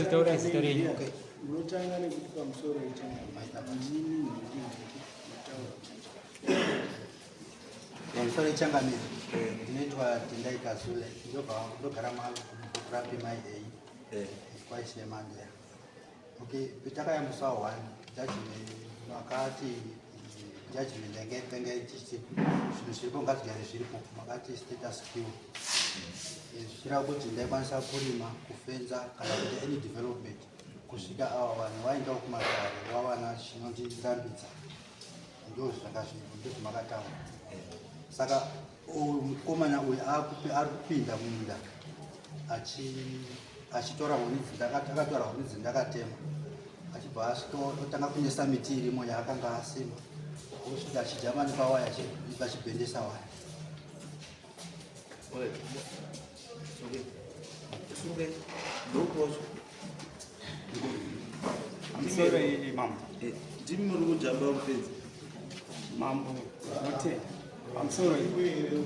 Taura zita renyu. Okay. Unotanga nekuti pamusoro ichangamiri. Pamusoro ichangamiri. Ndinoitwa Tendai Kazule. Ndobva ndogara mubhuku raPMIA. Kwaishe Mandela. Okay, petakayambusa one judgment makati judgment yange tenge ichiti zvinhu zviripo ngazvigare zviripo, makati status quo, zvichireva kuti ndaikwanisa kurima, kufenza kana kuita any development kusvika ava vanhu vaendawo kumatare vawana chinondirambidza. Ndo zvanga zviripo, ndozvamakataura. Saka uyu mukomana uyu ari kupinda munda achitora huni, akatora huni dzindakatema, achibva asvika otanga kunesa miti irimo yaakanga asima, osvika achijamba nepawaya, achibhendesa waya. Alright. Okay. Sunge. Ndokuwacho. Musoro iyi, mambo. Ndimi muri kujamba mufenzi. Mambo, ndinotenda. Pamusoro iyi.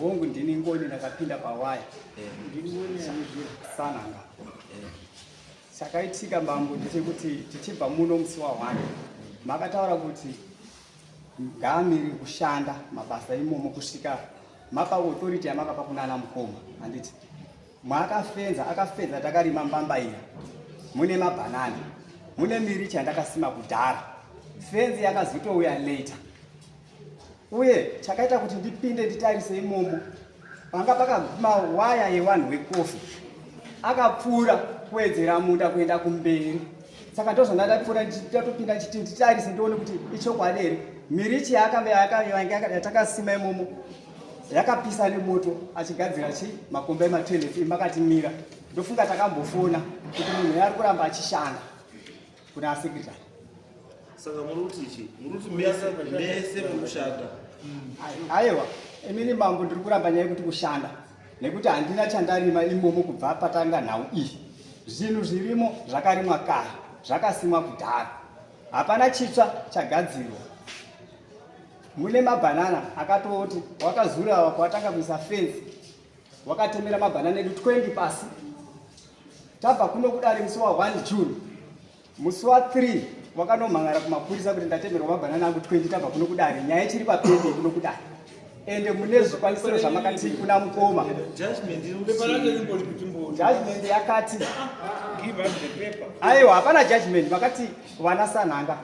Hongu, ndini Ngoni, ndakapinda pawaya. Sananga. Chakaitika, mambo, ndechekuti tichibva muno musi wa1 makataura kuti ngaamiri kushanda mabasa imomo kusvika mapa authority yamakapa kunana mukoma, handiti? Mwakafenza, akafenza, takarima mbambaira, mune mabhanana, mune mirichi yandakasima kudhara. Fenzi yakazotouya later. Uye chakaita kuti ndipinde nditarise imomo, panga pakaguma waya yevanhu vekofi, akapfuura kuwedzera munda kuenda kumberi. Saka ndozvandadapfuura ndatopinda chiti nditarise ndione kuti ichokwadi here. Mirichi yatakasima imomo yakapisa nemoto achigadzira chi makomba ematoilet imakatimira. Ndofunga takambofona kuti munhu ari kuramba achishanda kuna secretary. Saka muri kuti chi? Muri kuti mese mese muri kushanda. Aiwa, inini mambo ndiri kuramba nyaya yekuti kushanda, nekuti handina chandarima imomo kubva patanga nhau iyi. Zvinhu zvirimo zvakarimwa kare, zvakasimwa kudhara, hapana chitsva chagadzirwa. Mune mabhanana akatoti wakazura watanga kuisa fenzi, wakatemera mabhanana edu 20 pasi. Tabva kuno kudare musi wa1 June, musi wa3 wakanomhangara kumapurisa kuti ndatemerwa mabhanana angu 20. Tabva kuno kudare, nyaya ichiri papepe kuno kudare, ende mune zvikwanisiro zvamakati kuna mukoma. Judgment iri Pepa racho rimbori kuchimbori. Judgment yakati Give us the paper. Aiwa, hapana judgment. Makati vana Sanhanga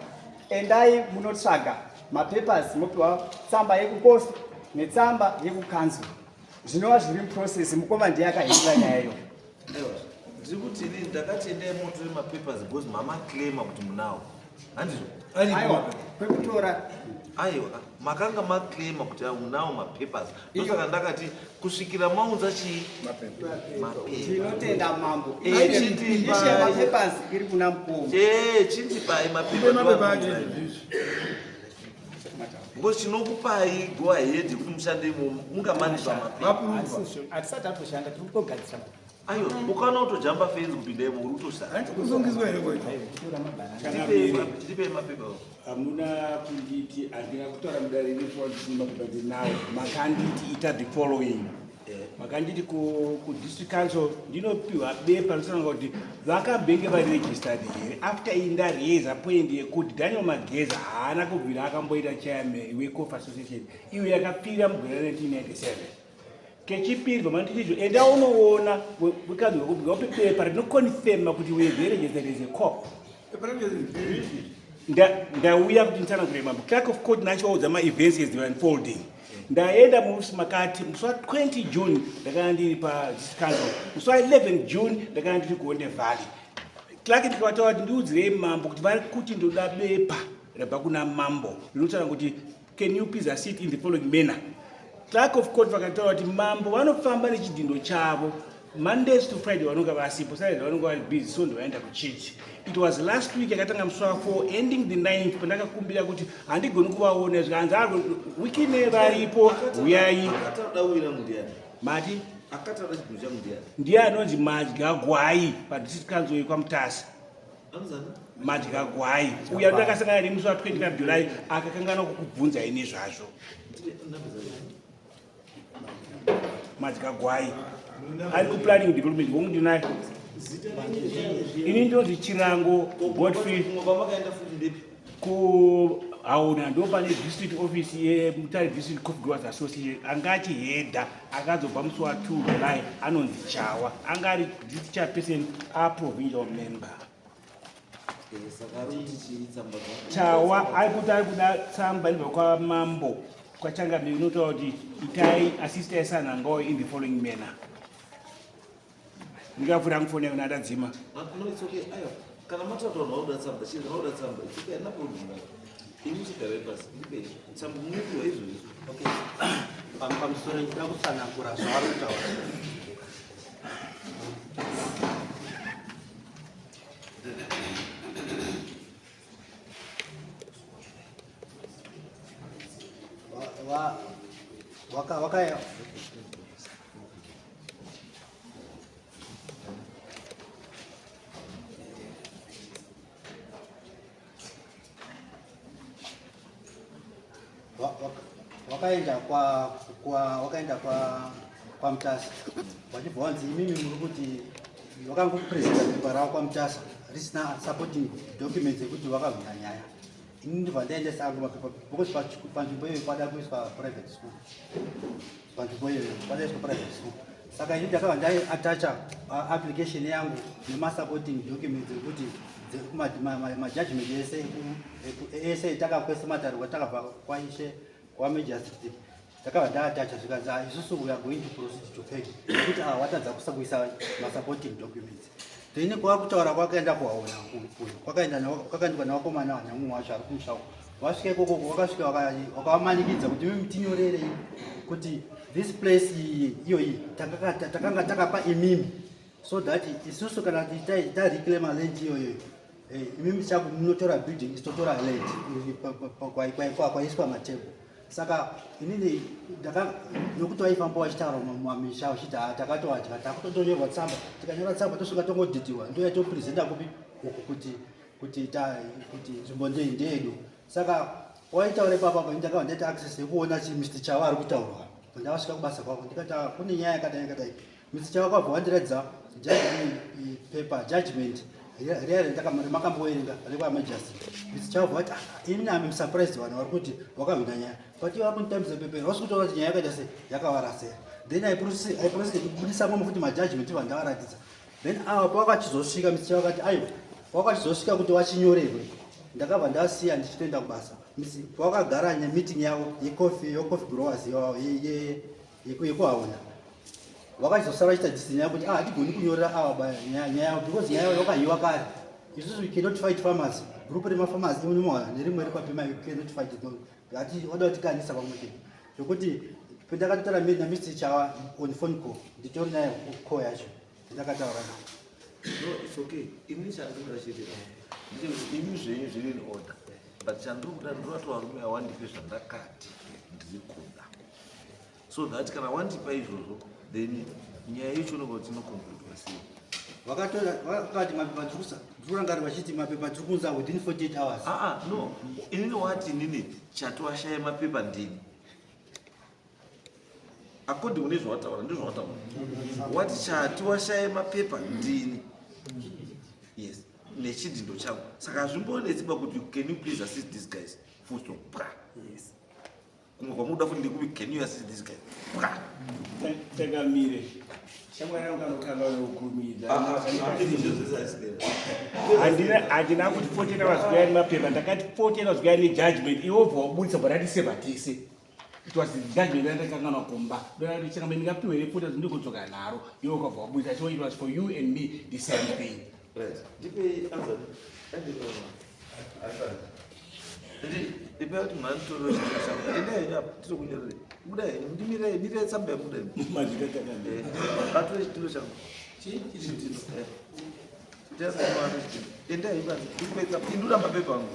endai munotsvaga mapapers, mopiwa tsamba yekukofi netsamba yekukanzuru, zvinova zviri muprocess. Mukoma ndiye akahindura nyaya iyo. Aiwa, ndiri kuti inini ndakati endai motore mapapers because mama claima kuti munawo, handizvo? Aiwa, kwekutora. Aiwa, makanga maclaima kuti munawo mapapers, ndosaka ndakati kusvikira maunza chii, mapepa. Tinotenda, mambo. Chindipai. Issue yemapapers iri kuna mukoma. Chindipai Mapepa mapepa acho izvi. Because chinokupai go ahead kuti mushande imomo mungamanisa mapepa. Vapuruva. Hatisati tatoshanda, tiri kutogadzira. Aiwa, ukaona kutojamba fenzi kupinda imo uri kutoshanda. Kusungiswa here kwaito? Chitipei mapepa. Hamuna kunditi, handina kutaura mudare nemapepa ndinawo. Makanditi ita the following. Makanditi kudistrict council ndinopiwa bepa rinosananga kuti vakambenge vari registered here, after iyi ndareza point yekuti Daniel Mageza haana kubvira akamboita chairman wecoffee association iyo yakapfira mugore ra1997. Kechipiri, pamanditizvo enda unoona wekanzuro wekubika upe bepa rinoconfirma kuti we are registered as a co-op. Ndauya kuti nditsanangure, mambo. Clerk of court nachivaudza maevents as they were unfolding. Ndaenda musi makati musi wa20 June ndakanga ndiri padistrict council, musi wa11 June ndakanga ndiri kuHonde Valley. Clerk ndikavataura kuti ndiudzirei mambo kuti vari kuti ndoda bepa rabva kuna mambo rinotaura kuti can you please assist in the following manner. Clerk of court vakataura kuti mambo vanofamba nechidhindo chavo Mondays to Friday, vanonga vasipo, Saturday vanonga vari busy, Sunday vaenda kuchechi. It was last week yakatanga musi wa4 ending the 9th pandakakumbira kuti handigoni kuvaona, zvikanzi wikine varipo, uyai. Akataura ndiani? Mati? Akataura chidhindo changu ndiani? Ndiye anonzi Madya Gwai padistrict council yekwaMutasa. Anozani? Madya Gwai uya ndakasangana nemusi wa25 July, akakanganwa kukubvunzai nezvazvo. Madya Gwai ari kuplanning development. Hongu, ndinayo. Ini ndinonzi Chirango Godfrey. Kumwe kwamakaenda futi ndepi? Kuhauna, ndo pane district office yeMutare District Coffee Growers Association. Anga achihedha akazobva musi wa2 July anonzi Chawa, anga ari district chairperson, aprovincial member. Saka ari kuti chii? Tsamba Chawa ari kuti ari kuda tsamba inobva kwamambo kwachangamiri inotaura kuti itai assistai Sanhangawo in the following manner. Ndingapfuura ngufoni yayo nadadzima. No, it's okay. Aiwa, kana mataura vanhu vakuda tsamba chii, vakuda tsamba, it's okay, handina problem nayo. Imi chigarai pasi, ndipei tsamba munopiwa izvozvo. Okay. Pamusoro, ndida kutsanangura zvavari kutaura. Wa- wa- waka waka Wakaenda kwa wakaenda kwa Mutasa, wachibva wanzi imimi muri kuti vakangopresenta pepa ravo kwaMutasa risina supporting documents ekuti vakahwina nyaya. Ini ndibva ndaendesa angu mapepa because panzvimbo iyoyo pada kuiswa private school, panzvimbo iyoyo pada kuiswa private school. Saka ini ndakabva ndaiatacha application yangu nemasupporting documents ekuti majudgment ese ese etakakwesa matare takabva kwaishe kwamagistrate, takabva ndaatacha. Zvikanzi, "Ah, isusu we are going to proceed to PAC nekuti ah, watadza kuisa masupporting documents." Then kwakutaura kwakaenda kuhaona uyu kwakaendwa navakomana nemumwe wacho ari kumusha uko. Wasvika ikoko, wakasvika wakavamanikidza kuti mimi tinyorerei kuti this place iyi iyoyi takanga takapa imimi so that isusu kana tareclaima land iyoyo, imimi chaku munotora building, isu totora land iri kwaiswa matable. Saka inini nokuti vaifamba vachitaura mumamisha vachiti, "Ah, takatoadya, takutotonyorwa tsamba." Tikanyora tsamba, tosvika tongodhidhiwa, ndo yatopresenta kupi uku kuti nzvimbo ndeyedu. Saka waitaura ipapa pa ndakabva ndaita access yekuona chi Mr Chawa ari kutaurwa. Ndavasvika kubasa kwako, ndikati, "Ah, kune nyaya yakadai yakadai." Mr Chawa kwabva wandiratidza paper judgment riya remakamboverenga rekwamagistrate. Mr Chawa bva vati, "Ah, ini am surprised vanhu vari kuti wakahwina nyaya, but ivo vari kunditambisa pepa, vasi kutaura kuti nyaya yakaita sei, yakavarasera." Then I proceeded kubudisa mamwe futi majudgment vandavaratidza. Then ava pavakachizosvika, Mr Chawa akati aiwa, pavakachizosvika kuti vachinyorerwe, ndakabva ndasiya ndichitoenda kubasa. Pavakagara meeting yavo yecoffee, yecoffee growers yekuhauna, vakachizosara vachiita decision yavo kuti, "Ah, hatigoni kunyorera ava nyaya yavo because nyaya yavo yakahiwa kare. Isusu we cannot fight farmers group remafarmers imwe nerimwe rikwapima, we cannot fight it." Hati wada kutikanisa pamwe chete zvokuti pendakatotaura naMr Chawa on phone call, nditori nayo call yacho ndakataura naye. No, it's okay. Ini chandinoda chete ndechekuti imi zvenyu zviri in order, but chandiri kuda, ndinoti varume awandipe zvandakati ndiri kuda so that kana wandipa izvozvo, then nyaya yacho inonga kuti inoconcludwa sei. Vakatora vakati mapepa ndikurangarira vachiti mapepa tiri kuunza within 48 hours. Aa, no, inini wati inini chatiwashaya mapepa ndini, according kune zvawataura, ndizvawataura, wati chatiwashaya mapepa ndini, yes, nechidhindo changu. Saka hazvimbonetsi kuti can you please assist these guys, full stop, bra. Kumwe kwamuda futi ndekuti can you assist these guys, bra. Takamire shamwari yangu kanokanga nokukurumidza. Handina kuti 14 hours kuyani mapepa, ndakati 14 hours kuyani nejudgment. Iwe ubva wabudisa, bva ndatiseva tese. It was the judgment yandakanganwa kumba, ndonati chakamba ndingapiwe here 14 hours ndikudzoka naro, iwe ukabva wabudisa. So it was for you and me the same thing. Right, ndipe answer. Ndipe kuti mhanditorero chitiro changu. Endai henyu apa, tiri kunyorere. Budai henyu, ndimirei, mirei tsamba yamuda imi. Mazvita takamire. Batore chitiro changu. Chitiro. Endai henyu panze, ndikupe tsamba. Indura mapepa angu.